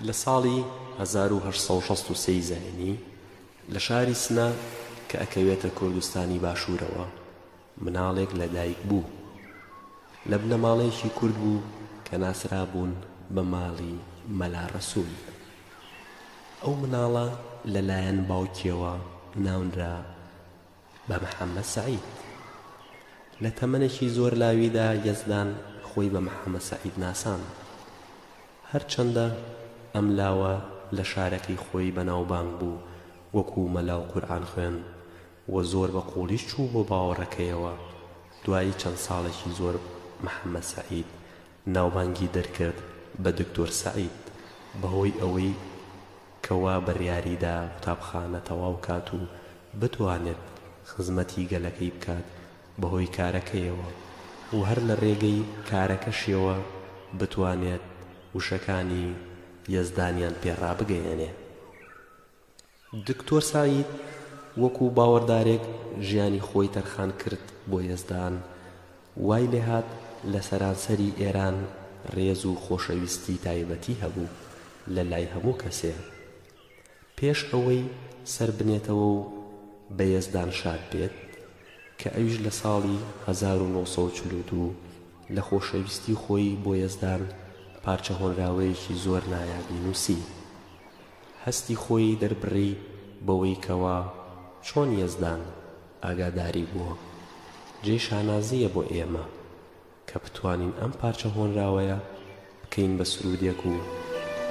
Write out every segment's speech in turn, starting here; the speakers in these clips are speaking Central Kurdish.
لە ساڵی 1863 ی زاینی لە شاری سنە کە ئەکەوێتە کوردستانی باشوورەوە مناڵێک لە دایک بوو. لە بنەماڵەیەکی کورد بوو کە ناسرابوون بە ماڵی مەلا ڕەسوول. ئەو مناڵە لە لایەن باوکیەوە ناونرا بە محەمەد سەعید. لە تەمەنێکی زۆر لاویدا یەزدان خۆی بە محەمەد سەعید ناساند. هەرچەندە ئەم لاوە لە شارەکەی خۆی بەناوبانگ بوو وەکوو مەلا و قورئانخوێن و زۆر بە قووڵیش چوو بۆ باوەڕەکەیەوە، دوایی چەند ساڵێکی زۆر محەمەد سەعید ناوبانگی دەرکرد بە دکتۆر سەعید بەهۆی ئەوەی کەوا بڕیاریدا قوتابخانە تەواو کات و بتوانێت خزمەتی گەلەکەی بکات بەهۆی کارەکەیەوە و هەر لە رێگەی کارەکەشیەوە بتوانێت وشەکانی یەزدانیان پێ رابگەیەنێ. دکتۆر سەعید وەکو باوەڕدارێک ژیانی خۆی تەرخان کرد بۆ یەزدان، وای لێهات لە سەرانسەری ئێران رێز و خۆشەویستی تایبەتی هەبوو لە لای هەموو کەسێ. پێش ئەوەی سەر بنێتەوە و بە یەزدان شاد بێت، کە ئەویش لە ساڵی 1942 لە خۆشەویستی خۆی بۆ یەزدان پارچە هۆنراوەیەکی زۆر نایابی نووسی. هەستی خۆی دەربڕی بەوەی کەوا چۆن یەزدان ئاگاداری بووە. جێی شانازییە بۆ ئێمە کە بتوانین ئەم پارچە هۆنراوەیە بکەین بە سروودێک و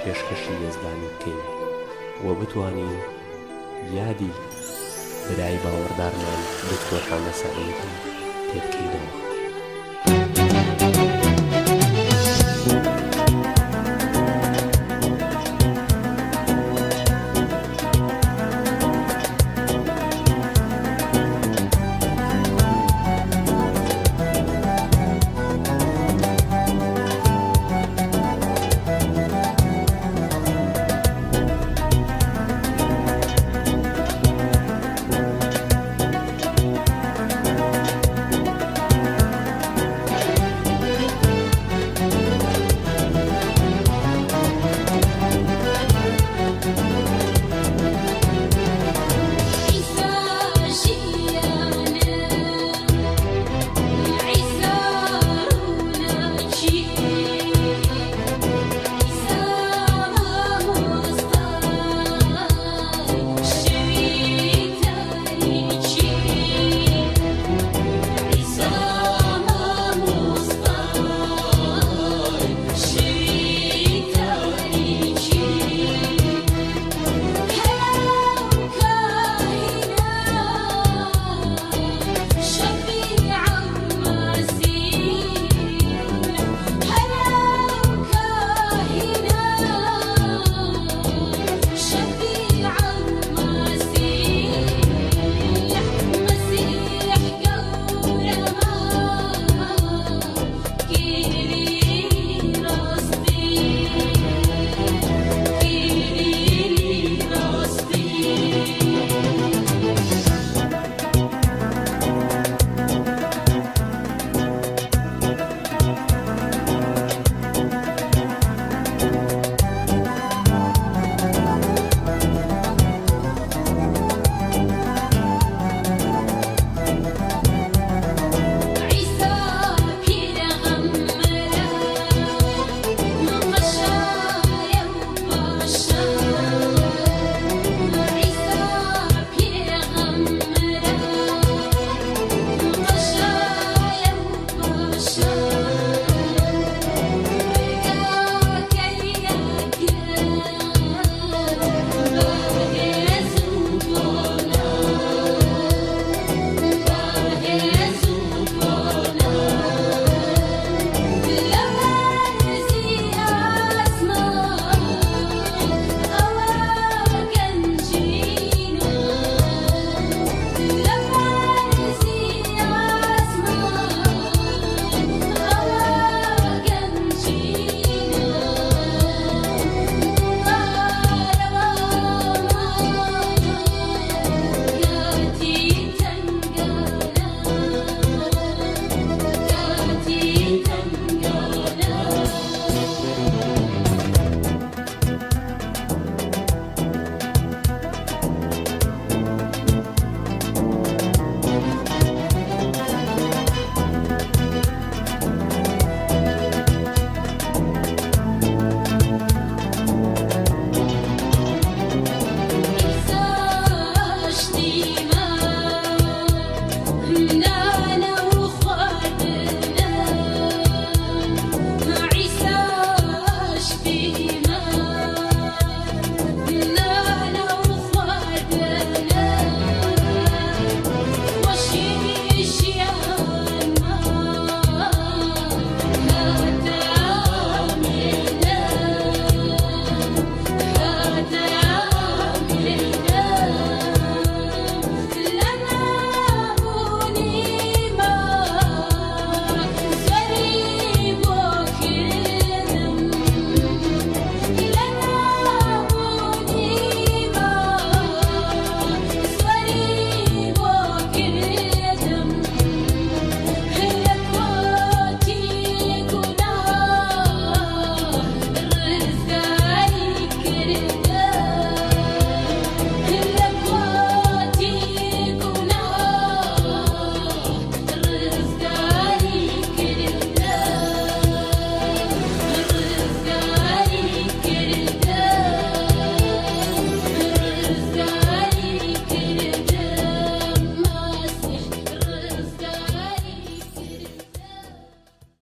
پێشکەشی یەزدانی بکەین و بتوانین یادی برای باوەڕدارمان دکتۆر حەمە سەعیدی پێ بکەینەوە.